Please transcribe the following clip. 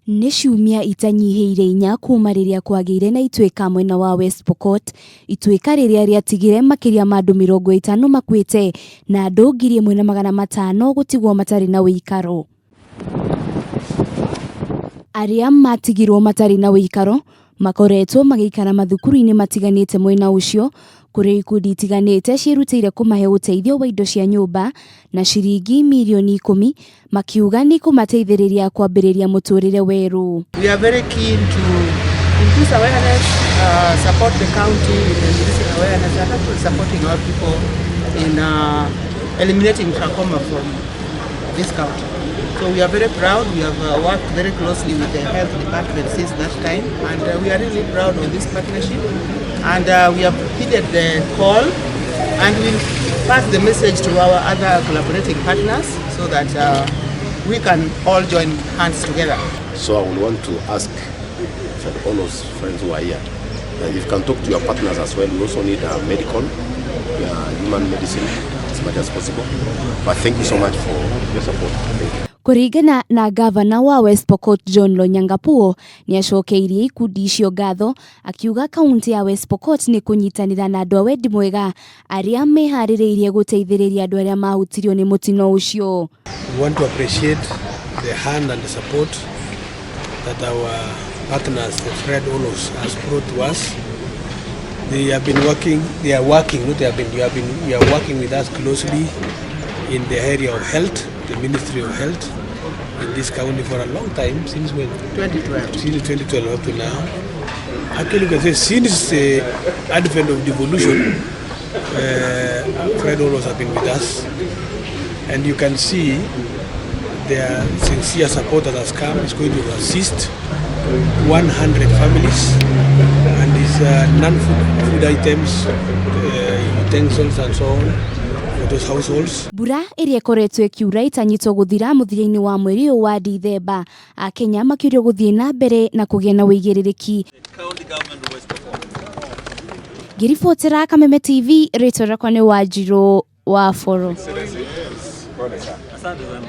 Nĩ ciumia itanyihĩire inya kuma rĩrĩa kwagĩire na ituĩka mwena wa West Pokot, ituĩka rĩrĩa rĩatigire makĩria ma andũ 50 makuĩte na andũ 1,500 gũtigwo matarĩ na ũikaro. Arĩa matigirwo matarĩ na ũikaro makoretwo magĩikara mathukuru-inĩ matiganĩte mwena ũcio, kũrĩa ikundi itiganĩte ciĩrutĩire kũmahe ũteithio wa indo cia nyũmba na ciringi mirioni 10 makiuga nĩ ikũmateithĩrĩria kwambĩrĩria mũtũrĩre werũ. We are very keen to increase awareness, support the county in increasing awareness and actually supporting our people in eliminating trachoma from this county. So we are very proud. We have worked very closely with the health department since that time, and we are really proud of this partnership. And we have heeded the call, and we'll pass the message to our other collaborating partners so that we can all join hands together. So I would want to ask for all those friends who are here, that if you can talk to your partners as well. We also need a medical, human medicine as much as possible. But thank you so much for your support. Thank you. Kũringana na gavana wa West Pokot John Lonyangapuo, nĩ acokeirie ikundi icio ngatho akiuga kaunti ya West Pokot nĩ kũnyitanĩra na andũ a wendi mwega arĩa meharĩrĩirie gũteithĩrĩria andũ arĩa mahutirio nĩ mũtino ũcio. We want to appreciate the hand and the support that our partners, the Fred Hollows, has brought to us. They have been working, they are working, not they have been, we have been, we are working with us closely in the area of health, the Ministry of Health in this county for a long time, since when? 2012. Since 2012 up to now. Actually, you can say since the advent of devolution, Fred Hollows have been with us. And you can see their sincere support that has come is going to assist 100 families and these non-food food items, utensils and so on for those households. Mbura ĩrĩa ĩkoretwo ĩkiura ĩtanyĩtwo gũthira mũthia-inĩ wa mweri ũyũ wa Dithemba, Akenya makĩũrio gũthiĩ na mbere na kũgĩa na ũigĩrĩrĩki. Ngĩribotera Kameme TV, rĩtwa rĩakwa nĩ Wanjirũ wa Boro. Asante sana.